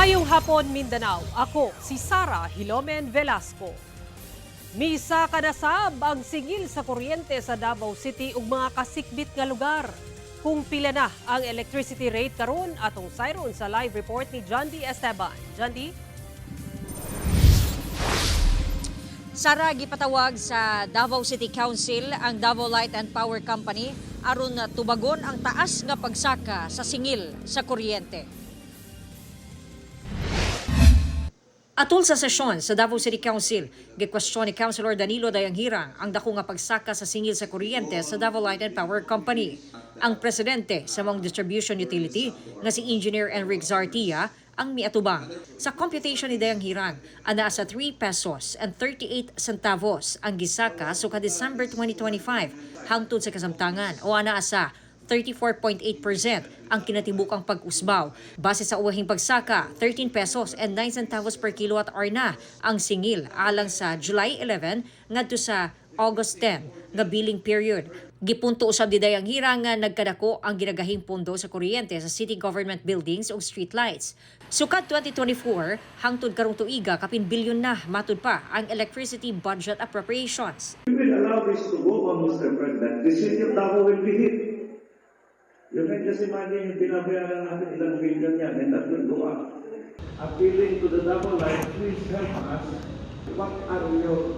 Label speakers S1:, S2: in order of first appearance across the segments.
S1: Maayong hapon, Mindanao. Ako si Sara Hilomen Velasco. Misaka na sab ang singil sa kuryente sa Davao City ug mga kasikbit nga lugar. Kung pila na ang electricity rate karon, atong sayron sa live report ni John D. Esteban. John D.
S2: Sara, gipatawag sa Davao City Council ang Davao Light and Power Company aron tubagon ang taas nga pagsaka sa singil sa kuryente. Atol sa sesyon sa Davao City Council, gikwestiyon ni Councilor Danilo Dayanghirang ang dako nga pagsaka sa singil sa kuryente sa Davao Light and Power Company. Ang presidente sa maong distribution utility nga si Engineer Enrique Zartia ang miatubang. Sa computation ni Dayanghirang, anaa sa 3 pesos and 38 centavos ang gisaka sukad December 2025 hangtod sa kasamtangan o anaa sa 34.8% ang kinatibukang pag-usbaw. Base sa uwahing pagsaka, 13 pesos and 9 centavos per kilowatt hour na ang singil alang sa July 11 ngadto sa August 10 nga billing period. Gipunto usab ni Dayanghirang nga nagkadako ang ginagahing pondo sa kuryente sa city government buildings ug street lights. Sukad 2024 hangtod karong tuiga, kapin bilyon na matud pa ang electricity budget appropriations.
S3: We will allow this to go on, Mr. President, the city of Davao will be hit. You can just imagine yung binabayaran natin, ilang billion yan, and that will go up. Appealing to the Davao Light, please help us. What are your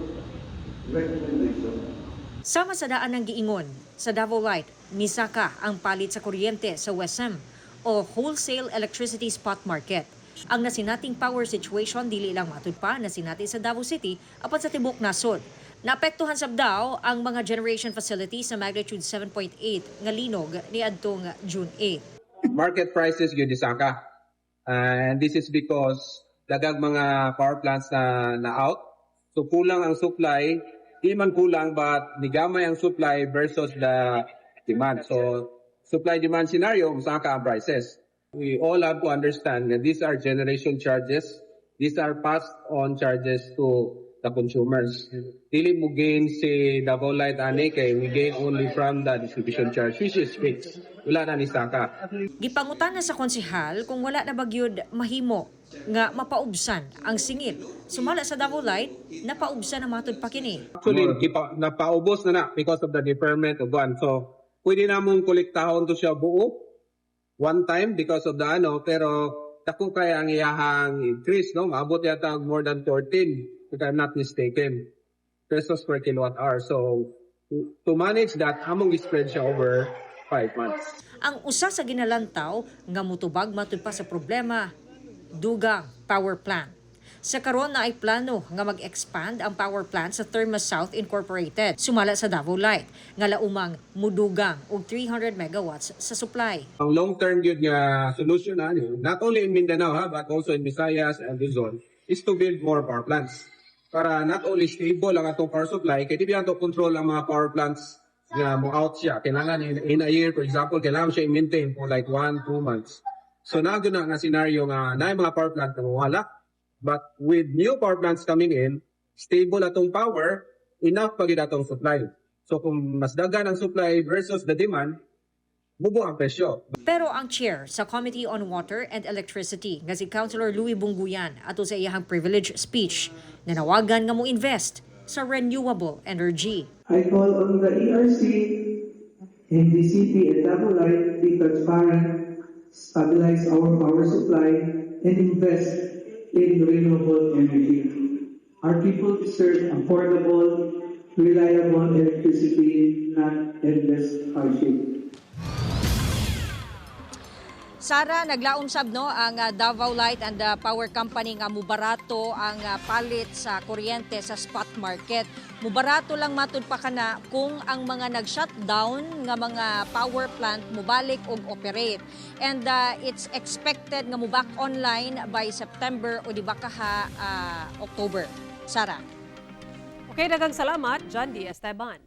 S3: recommendations?
S2: Sama sa daan ng giingon sa Davao Light, misaka ang palit sa kuryente sa WESM o Wholesale Electricity Spot Market. Ang nasinating power situation dili lang matud pa nasinati sa Davao City apan sa tibok nasod. Naapektuhan sab daw ang mga generation facilities sa magnitude 7.8 nga linog niadtong June 8.
S4: Market prices gyud saka. And this is because daghang mga power plants na na out. So kulang ang supply, di man kulang but nigamay ang supply versus the demand. So supply demand scenario, saka ang prices. We all have to understand that these are generation charges. These are passed on charges to the consumers. Dili mo gain si Davao Light ani kay we gain only from the distribution charge, which is fixed. Wala na ni saka.
S2: Gipangutana sa konsehal kung wala na ba gyud mahimo nga mapaubsan ang singil. Sumala sa Davao Light, napaubsan na matud pa kini.
S4: Actually, napaubos na na because of the deferment of one. So, pwede na mong kolektahon to siya buo one time because of the ano, pero dako kay ang iyahang increase, no? Maabot yata og more than 14, if I'm not mistaken, pesos per kilowatt hour. So, to manage that, among spread siya over 5 months.
S2: Ang usa sa ginalantaw nga mutubag matud pa sa problema, dugang power plant. Sa karon na ay plano nga mag-expand ang power plant sa Therma South Incorporated sumala sa Davao Light nga laumang mudugang og 300 megawatts sa supply.
S4: Ang long-term gyud nga solution na not only in Mindanao ha, but also in Visayas and Luzon, is to build more power plants. Para not only stable ang atong power supply, kay di ba ato control ang mga power plants nga mo out siya. Kailangan in a year, for example, kailangan siya i-maintain for like 1, 2 months. So naa na nga scenario nga na mga power plant na mawala. But with new power plants coming in, stable atong power, enough pa gyud atong supply. So kung mas daghan ang supply versus the demand, mubo ang presyo.
S2: Pero ang chair sa Committee on Water and Electricity nga si Councilor Louis Bunguyan ato sa iyahang privilege speech, nanawagan nga mo invest sa renewable energy.
S5: I call on the ERC, NGCP, and Davao Light be transparent, stabilize our power supply, and invest in renewable energy. Our people deserve affordable, reliable electricity, not endless hardship.
S2: Sara, naglaom sab no ang Davao Light and Power Company nga mubarato ang palit sa kuryente sa spot market. Mubarato lang matud pa kana kung ang mga nag-shutdown nga mga power plant mubalik og operate. And it's expected nga mo-back online by September o di ba kaha October. Sara.
S1: Okay, daghang salamat, John D. Esteban.